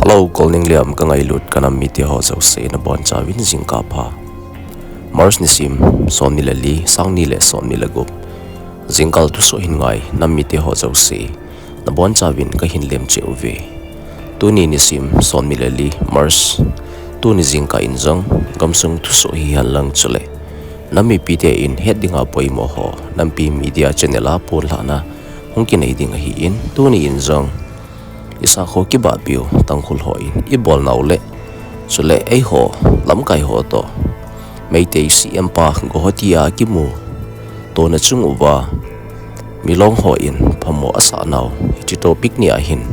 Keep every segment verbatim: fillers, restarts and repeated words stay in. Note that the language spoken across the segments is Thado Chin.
Hello, Kolning Liam ka ngailut ka nam mite ho jouse nabonchauvin jingkah pha. March nisim somni le li, sangni le somni le gup. Jingkah thusoh hin ngai nam mite ho jouse nabonchauvin kahin lemcheh uve. Tuni nisim somni le li March, tuni jingkah in jong gamsung thusoh hihen lang chule nam mipite in het dinga poimo ho Nampi Media Channel a ponlhahna hung kinei ding ahin, tuni in jong isakho kibahpiu Tangkhul hon ibolnau le chule eiho lamkai ho toh Meitei C M pa Guwahati a kimuto nachung uva Milong hon phamo asahnau hiche topic ni ahin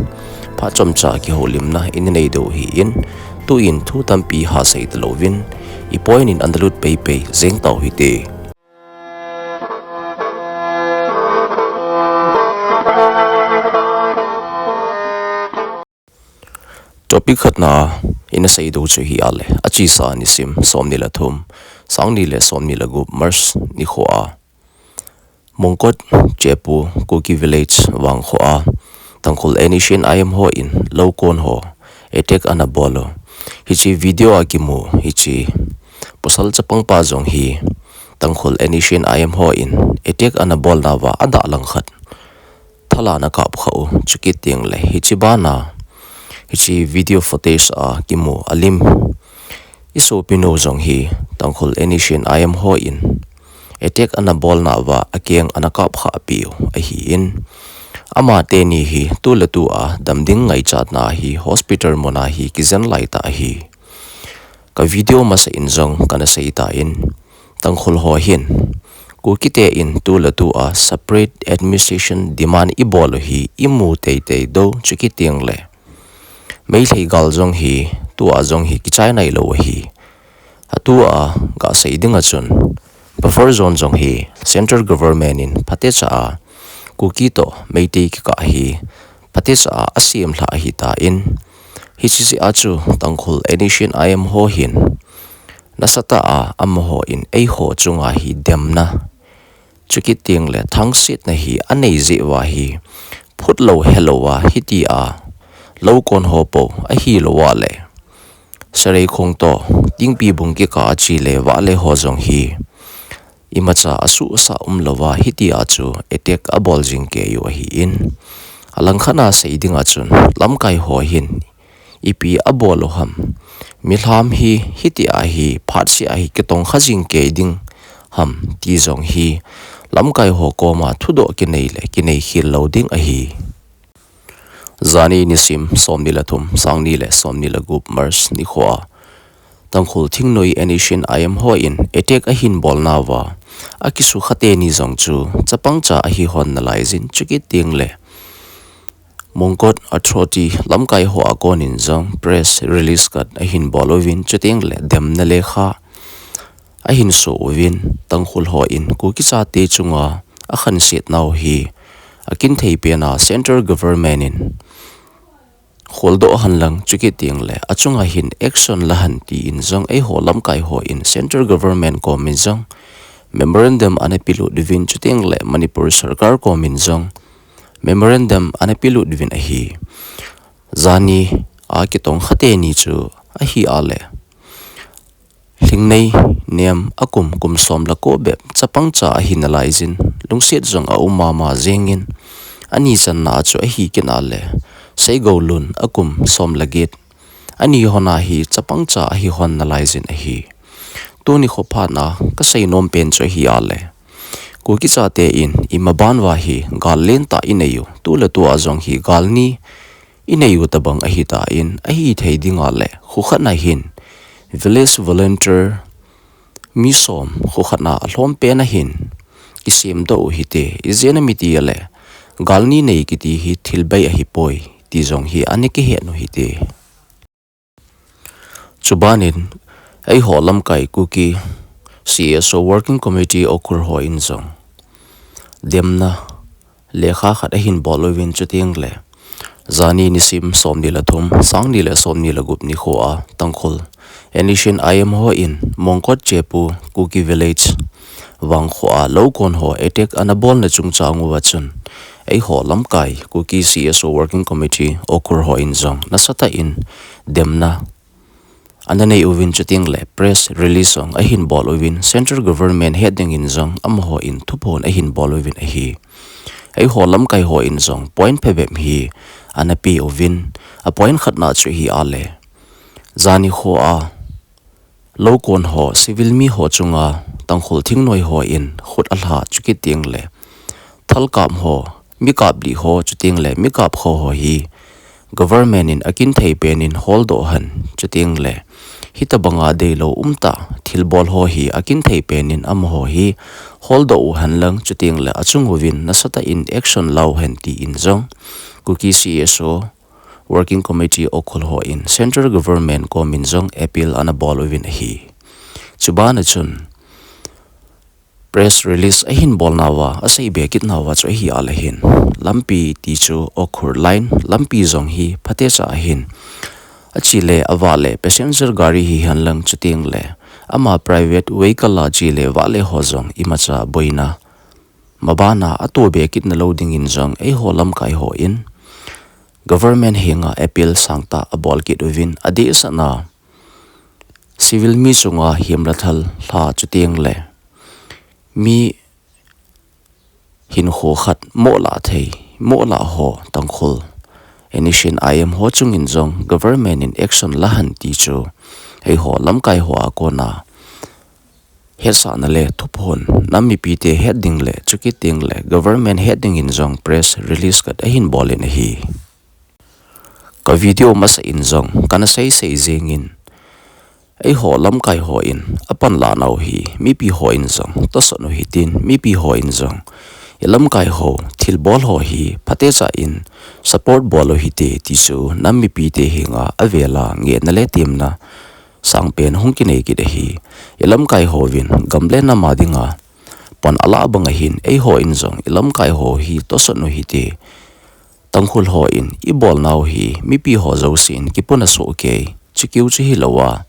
phat chomcha kihoulimna inei diu ahin, tuin thu tampi hasei talouvin ipoint in analut peipei jeng tau hite. Topic khatna ina sei diu chu hi ahile, achesa nisim somni le thum, sangni le somni le gup March nikho a Mongkot Chepu Kuki Village vangkho a Tangkhul N S C N I M hon loukon ho attack ana bol u. Hiche video a kimu hiche pasal chapangpa jong hi Tangkhul N S C N I M hon attack ana bolnauva adah langkhat thala ana kapkha u, chukit tengle hiche bana hiche video footage a kimu alim isopinu jong hi Tangkhul N S C N I M hon attack ana bolnauva akeng ana kapkha peh u ahin, amateni hi tuletua damding ngaichatna hi hospital muna hi kijen laitah ahi. Ka video masa in jong kana seitan, Tangkhul ho hin Kukite in tuletua separate administration demand ibol u hi imu teitei diu, chukit tengle Meitei gal jong hi tua jong hi kichai nailou ahi. Atua gasei dinga chun buffer zone jong hi central government in phatecha a Kuki toh Meitei kikah hi phatecha a asemlhah ahitan, hiche jeh a chu Tangkhul N S C N I M hon nasatah a amahon eiho chunga hi demna, chukit tengle thangsetna hi anei jeh uva hi phutlou helouva hitia loukon ho pou ahilouva le Sareikhong toh Tingpibung kikah a chele vahle ho jong hi imacha asuhsah umlouva hitia chu attack abol jing kei u ahin, alangkhat a sei dinga chun lamkai ho hin ipi abol u ham, milham hi hitia hi phatseh a hi kitongkha jing kei ding ham ti jong hi lamkai ho koma thudoh kinei le kinei khel lou ding ahi. Jani nisim somni le thum, sangni le somni le gup March nikho a Tangkhul thingnoi N S C N I M hon attack ahin bolnauva akisukha teni jong chu chapangcha ahi hon nalaijin, chukit tengle Mongkot Authority lamkai ho a konin jong press release khat ahin bol uvin, chutengle demna lekha ahin so uvin, Tangkhul hon Kuki chate chunga akhansetnau hi akinthei pena central government in kholdoh henlang, chukit tengle achunga hin action la hen tin jong eiho lamkai hon central government komin jong memorandum ana pelut uvin, chutengle Manipur sarkar komin jong memorandum ana pelut uvin ahi. Jani a kitongkha teni chu ahi ahile, Lhingnei Nem akum kum som le ko bep chapangcha ahi nalaijin, lungset jong aum mama jengin, ani channa a chu ahi kit ahile, Seigoulun akum som le get ani hon a hi chapangcha ahi hon nalaijin ahi. Tuni kho phatna kasei nom pen chu ahi ahile, Kuki chate in imaban uva hi gal lentah inei u, tuletua jong hi gal ni inei u tobang ahitan, ahithei dinga le khokhatna hin village volunteer mi som khokhatna alhom pen a hin kisemdoh u hite, ijeh inem itile gal ni nei kiti hi thil bei ahipoi ti jong hi ana kihet u hite. Chubanin eiho lamkai Kuki C S O Working Committee Ukhrul hon jong demna lekha khat ahin bol uvin, chutengle jani nisim somni le thum, sangni le somni le gup nikho a Tangkhul N S C N I M hon Mongkot Chepu Kuki Village vangkho a loukon ho attack ana bolna chungchang uva chun eiho lamkai Kuki C S O Working Committee Ukhrul hon jong nasatah in demna ana nei uvin, chuteng le press release jong ahin bol uvin, central government het dingin jong amahon thuphon ahin bol uvin ahi. Eiho lamkai hon jong point phabep hi ana pe uvin, a point khatna chu hi ale, jani khoa lou kon ho, civil mi ho chunga Tangkhul thingnoi hon khut alha, chukit teng le thalkap ho, mikap lih ho, chuteng le mikap kho ho hi government in akinthei penin holdoh hen, chuteng le hitabanga deilou umtah thilbol ho hi akinthei penin amaho hi holdoh uhen lang, chuteng le achung uvin nasatah in action la uhen tin jong Kuki C S O Working Committee Ukhrul hon central government komin jong appeal ana bol uvin ahi. Chubana chun press release ahin bolnauva asei be kitnauva chu ahi ale hin, lampi ti chu Ukhrul line lampi jong hi phatecha ahin, achile avale passenger gari hihen lang, chuteng le ama private vehicle a chele vale ho jong imacha boina mabana ato be kitna lou dingin jong eiho lamkai hon government henga appeal sangtah abol kit uvin, adehsetna civil mi chunga himlathal lha, chuteng le mi hinkho khat mohlah thei, mohlah ho Tangkhul N S C N I M ho chungin jong government in action la hen ti chu eiho lamkai hoa kona hetsahna le thuphon nam mipite het ding le chukit teng le government het dingin jong press release khat ahin bolin ahi. Ka video masa in jong kana seisei jengin, eiho lamkai hon apanlah nau hi mipi hon jong tosot u hitin, mipi hon jong ilamkai ho thilbol ho hi phatecha in support bol u hite ti chu nam mipite henga avela ngehna le temna sangpen hung kinei kit ahi. Ilamkai hon gam le nam a dinga pan alah bang ahin, eihon jong ilamkai ho hi tosot u hite. Tangkhul hon ibolnau hi mipi ho jousen kipuna sohkei, chukeu chu hilouva,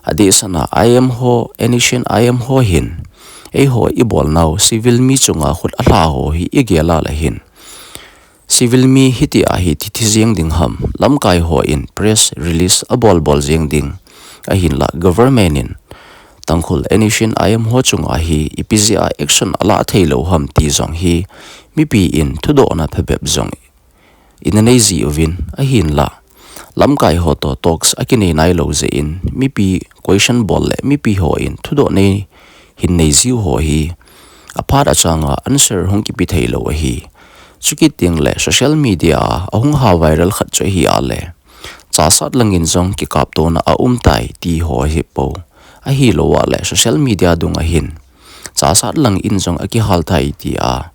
adehsetna I M ho, N S C N I M ho hin eiho ibolnau civil mi chunga khut alha ho hi igel a le hin, civil mi hitia hi thi thi jeng ding ham, lamkai hon press release abol bol jeng ding ahinla, government in Tangkhul N S C N I M ho chunga hi ipi jeh a action alah theilou ham ti jong hi mipi in thudohna phabep jong ina nei jiuvin ahinla, lamkai ho toh talks akinei nailou jeh in mipi question bol le mipi hon thudoh nei hin nei jiu ho hi aphat achanga answer hung kipe theilou ahi. Chukit teng le social media a ahung ha viral khat chu ahi a le, chasat langin jong kikaptona aumtai ti ho hi po, ahilouva le social media dunga hin chasat langin jong akihal tai tia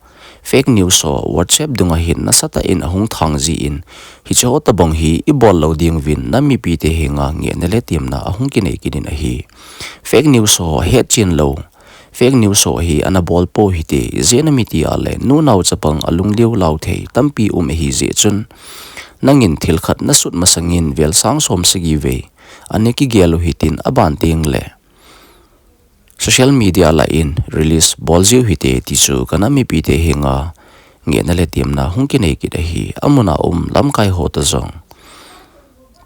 fake news ho WhatsApp dunga hin nasatah in ahung thang jin, hiche ho tobang hi ibol lou diuvin nam mipite henga ngehna le temna ahung kinei kit in ahi. Fake news ho hetchen lou, fake news ho hi ana bol pou hite, ijeh inem itile nu nao chapang alungliu lau thei tampi um ahi jeh chun, nangin thil khat nasut masangin vel sang som sagi vei ana kigel u hitin, aban teng le social media lah in release bol jiu hite ti chu ka nam mipite henga ngehna le temna hung kinei kit ahi. Amun a um lamkai ho toh jong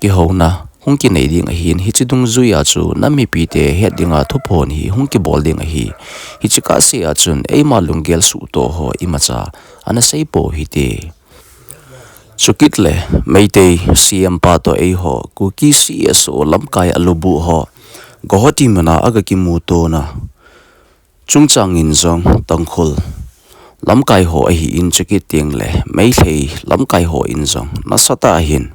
kihouna hung kinei ding ahin, hiche dungjuia chu nam mipite het dinga thuphon hi hung kibol ding ahi. Hiche kahsea chun eima lunggel suhtoh ho imacha ana sei pou hite. Chukit le Meitei C M pa toh eiho Kuki C S O lamkai alubuh ho Guwahati muna aga kimutona chungchangin jong Tangkhul lamkai ho ahin, chukit teng le Meitei lamkai hon jong nasatah in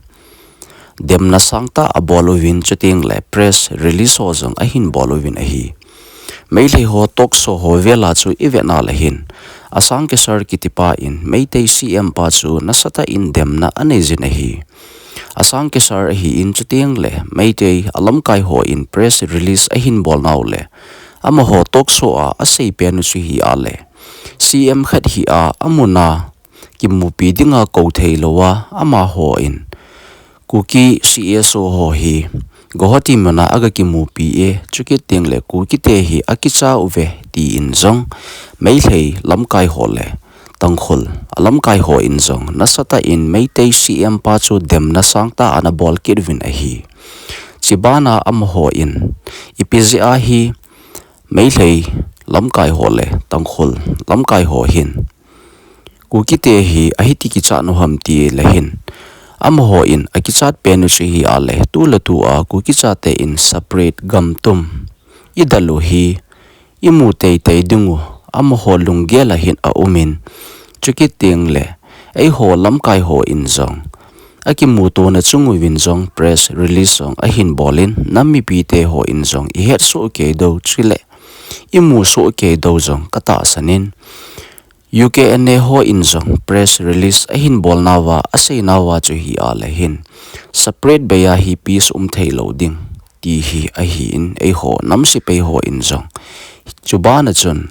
demna sangtah abol uvin, chuteng le press release ho jong ahin bol uvin ahi. Meitei ho talk show ho vela chu ivet na le hin, Asang Kesar kitipa in Meitei C M pa chu nasatah in demna anei jin ahi. Asang Kesar ahin, chuteng le Meitei alamkai hon press release ahin bol nau le, amaho talk show a asei pen u chu hi a le, C M khat hi a, amun a kimupi dinga kou theilouva, amahon Kuki C S O ho hi Guwahati muna aga kimupi e, chukit teng le Kuki te hi akicha uve, tin jong Meitei lamkai ho le Tangkhul a lamkai hon jong nasatah in Meitei C M pa chu demna sangtah ana bol kit uvin ahi. Chubana amaho in ipi jeh a hi Meitei lamkai ho le Tangkhul lamkai ho hin Kukite hi ahiti kichat u ham ti le hin, amaho in akichat pen u chu hi a le, tu le tu a Kuki chate in separate gam tum idel u hi imu teitei ding u amaho lunggel a hin aum in, chukit teng le eiho lamkai hon jong akimutona chung uvin jong press release jong ahin bol in, nam mipite hon jong ihet soh kei diu chule imu soh kei diu jong katahsan in, U K N A hon jong press release ahin bol nauva, asei nauva chu hi a le hin, separate bei a hi peace um thei lou ding ti hi ahi in, eiho nam sepai hon jong chubana chun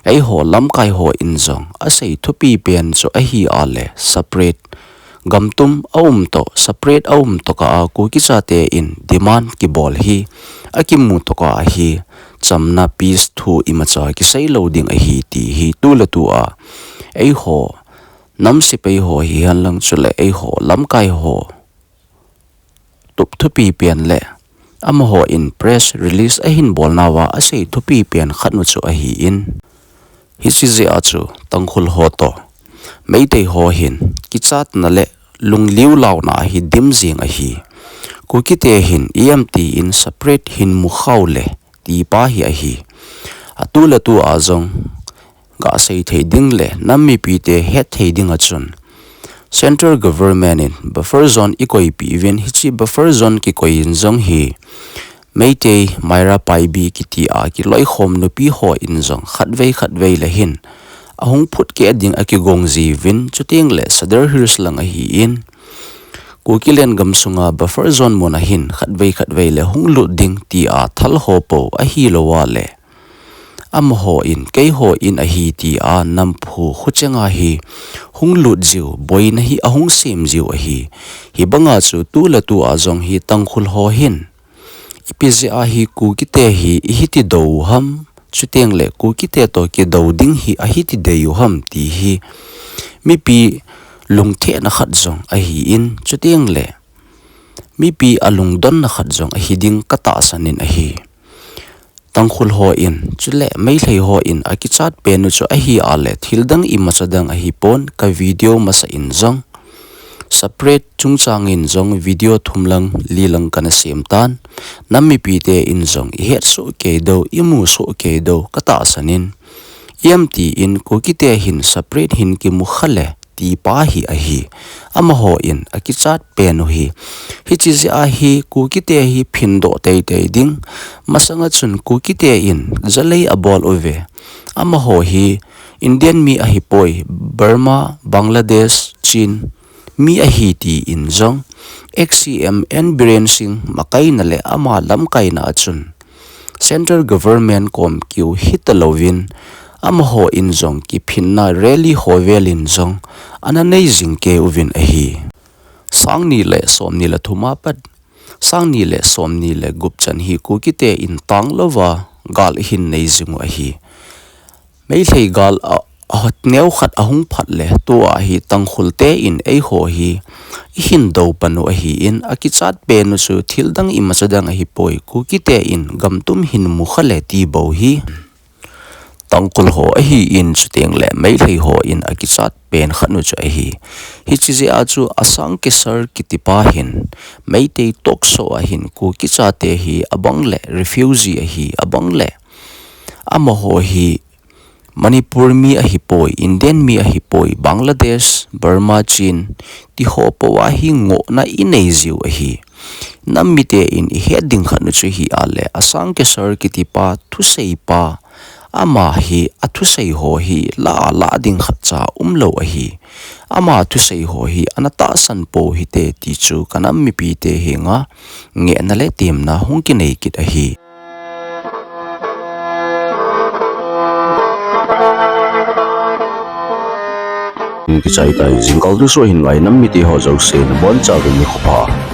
eiho lamkai hon jong asei thupi pen chu ahi a le, separate gam tum aum toh, separate aum toh kah a Kuki chate in demand kibol hi akimu toh kah a hi chamna peace thu imacha kisei lou ding ahi ti hi tu le tu a eiho nam sepai ho hihen lang chule eiho lamkai ho tup thupi pen le amaho in press release ahin bol nauva asei thupi pen khat u chu ahi in, hiche jeh a chu Tangkhul ho toh Meitei ho hin kichatna le lungliu launa hi dim jing ahi. Kukite hin ipi ti in separate hin mu khau le ti pa hi ahi. A tu le tu a jong gasei thei ding le nam mipite het thei ding a chun, Central Government in buffer zone ikoi pi uvin, hiche buffer zone kikoi in jong hi Meitei Meira Paibi kiti a kiloikhom nupi hon jong khatvei khatvei le hin ahung phut keh ding akigong jiuvin, chuteng le Sadar Hills lang ahi in, Kuki lengam sunga buffer zone mun a hin khatvei khatvei le hung lut ding ti a thal ho pou ahilou a le, amaho in keiho in ahi ti a namphu khucheng a hi hung lut jiu, boina hi ahung sem jiu ahi. Hibanga chu tu le tu a jong hi Tangkhul ho hin ipi jeh a hi Kukite hi ihiti dou u ham, chuteng le Kukite toh kidou ding hi ahiti dei u ham ti hi mipi lungthena khat jong ahi in, chuteng le mipi alungdonna khat jong ahi ding katahsan in ahi. Tangkhul ho in chule Meitei ho in akichat pen u chu ahi a le, thil dang imacha dang ahi pon, ka video masa in jong separate chungchang in jong video thum lang li lang kana sem tan, nam mipite in jong ihet soh kei diu, imu soh kei diu katahsan in, ipi ti in Kukite hin separate hin kimu kha le ti pa hi ahi. Amaho in akichat pen u hi hiche jeh a hi Kukite hi phin doh teitei ding, masanga chun Kukite in jalei abol uve. Amaho hi Indian mi ahipoi, Burma, Bangladesh, Chin mi ahi ti in jong, ex C M N Biren Singh makaina le ama lamkaina a chun Central Government kom kiu hita louvin, amaho in jong kiphinna rally ho vel in jong ana nei jing kei uvin ahi. Sang ni le som ni le thum a pat, sang ni le som ni le gup chan hi Kukite in tang louva gal ihin nei jing u ahi. Meitei gal a, a neo khat ahung phat le, tua hi Tangkhul te in eiho hi ihin dou pan u ahi in, akichat pen u chu thil dang imacha dang ahipoi, Kukite in gam tum hin mu kha le ti bou hi Tangkhul ho ahi in, chuteng le Meitei ho in akichat pen khat u chu ahi. Hiche jeh a chu Asang Kesar kiti pa hin Meitei talk show a hin Kuki chate hi abang le refugee ahi, abang le amaho hi Manipur mi ahipoi, Indian mi ahipoi, Bangladesh, Burma, Chin ti ho pou a hi ngohna inei jiu ahi. Nam mite in ihet ding khat u chu hi a le, Asang Kesar kiti pa, thusei pa, ama hi athusei ho hi la a la ding khat cha umlou ahi. Ama thusei ho hi ana tahsan pou hite ti chu ka nam mipite henga ngehna le temna hung kinei kit ahi. Kichai tai, jingkah thusoh hin ngai nam mite ho jouse nabonchauvin nikho pha.